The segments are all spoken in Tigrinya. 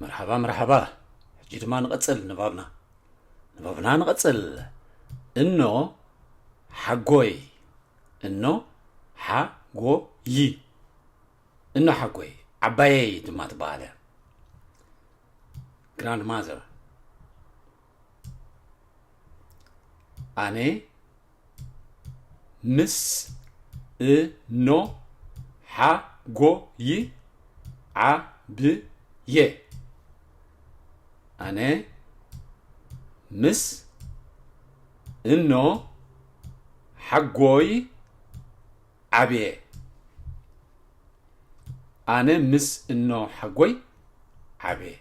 መርሓባ መርሓባ። ሕጂ ድማ ንቐጽል ንባብና። ንባብና ንቐጽል። እኖ ሓጎይ። እኖ ሓጎይ። እኖ ሓጎይ። ዓባየይ ድማ ትበሃል እያ። Grandmother። ኣነ ምስ እኖ ሓጎይ ዓብየ። ኣነ ምስ እኖ ሓጎይ ዓብየ። ኣነ ምስ እኖ ሓጎይ ዓብየ።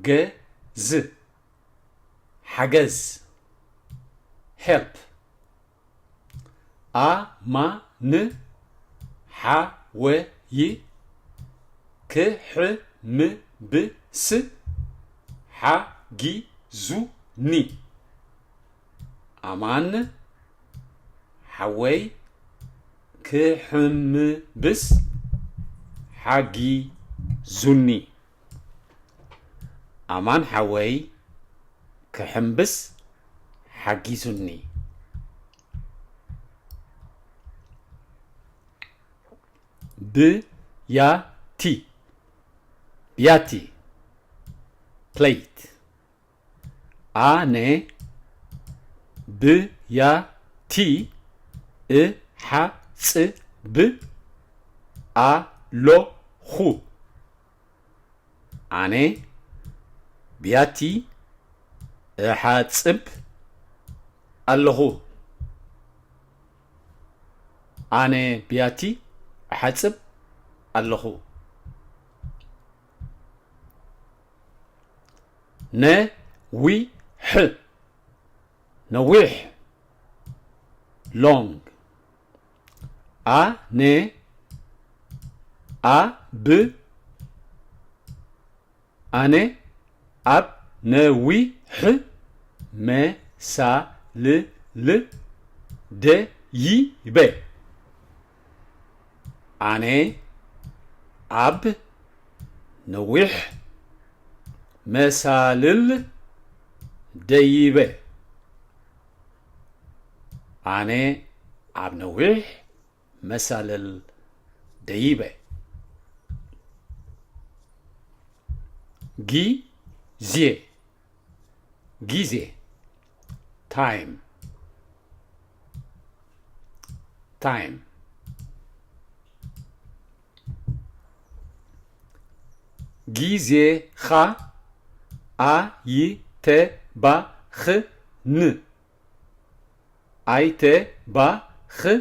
ሓገዝ። ሓገዝ። Help። ኣማን ሓወይ ክሕምብስ ሓጊዙኒ። ኣማን ሓወይ ክሕምብስ ሓጊዙኒ። ኣማን ሓወይ ክሕምብስ ሓጊዙኒ። ብያቲ። ብያቲ። Plate። ኣነ ብያቲ እሓጽብ ኣለኹ። ኣነ ብያቲ እሓጽብ ኣለኹ። ኣነ ብያቲ እሓጽብ ኣለኹ። ነዊሕ። ነዊሕ። Long። ኣነ ኣብ ኣነ ኣብ ነዊሕ መሳልል ደይበ። ኣነ ኣብ ነዊሕ መሳልል ደይበ። ኣነ ኣብ ነዊሕ መሳልል ደይበ። ጊዜ። ጊዜ። Time። Time። ጊዜኻ ኣይተባኽን። ኣይተባኽን።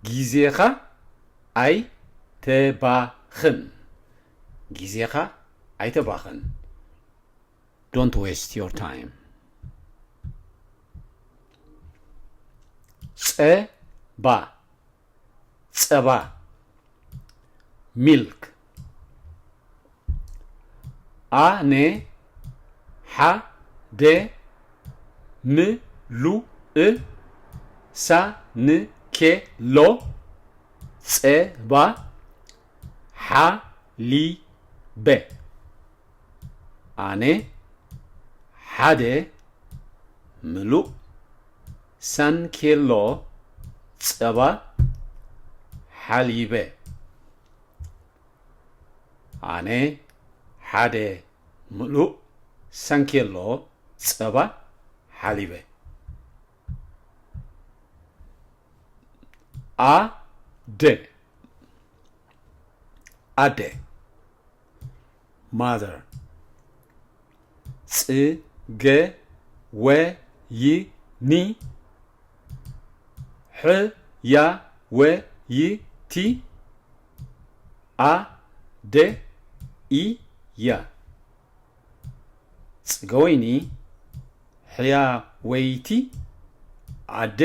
ጊዜኻ ኣይተባኽን። ጊዜኻ ኣይተባኽን። Don't waste your time. ጸባ። ጸባ። Milk። ኣነ ሓደ ምሉእ ሳንኬሎ ጸባ ሓሊበ። ኣነ ሓደ ምሉእ ሳንኬሎ ጸባ ሓሊበ። ኣነ ሓደ ምሉእ ሳንኬሎ ጸባ ሓሊበ። ኣደ። ኣደ። Mother። ጽገወይኒ ሕያወይቲ ኣደ እያ። ጽገወይኒ ሕያወይቲ ኣደ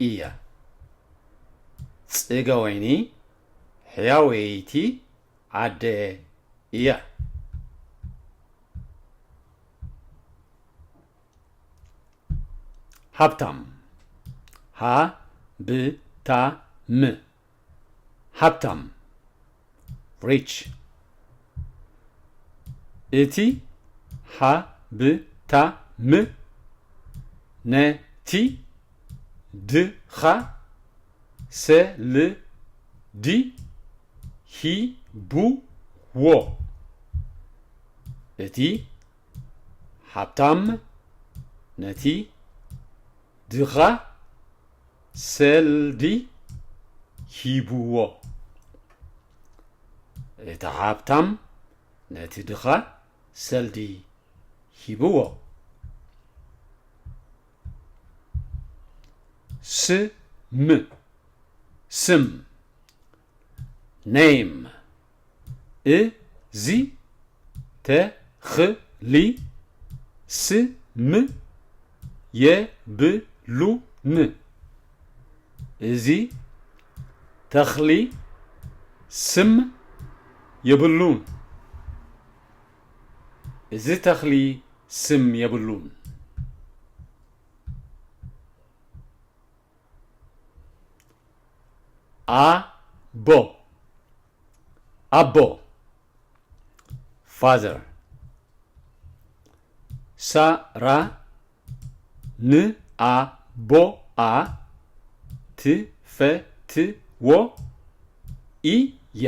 እያ። ጽገወይኒ ሕያወይቲ ኣደ እያ። ሃብታም። ሃ ብ ሃብታም፣ ሃብታም፣ rich። እቲ ሃብታም ነቲ ድኻ ሰልዲ ሂብዎ። እቲ ሃብታም ነቲ ድኻ ሰልዲ ሂብዎ። እቲ ሃብታም ነቲ ድኻ ሰልዲ ሂብዎ። ስም፣ ስም፣ name። እዚ ተኽሊ ስም የብሉን። እዚ ተኽሊ ስም የብሉን። እዚ ተኽሊ ስም የብሉን። ኣቦ፣ ኣቦ፣ father። ሳራ ንኣቦኣ ትፈትዎ እያ።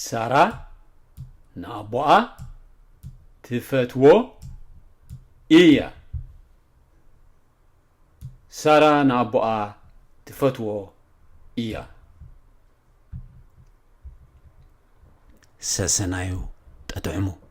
ሳራ ንኣቦኣ ትፈትዎ እያ። ሳራ ንኣቦኣ ትፈትዎ እያ። ሰሰናዩ ጠጥዕሙ።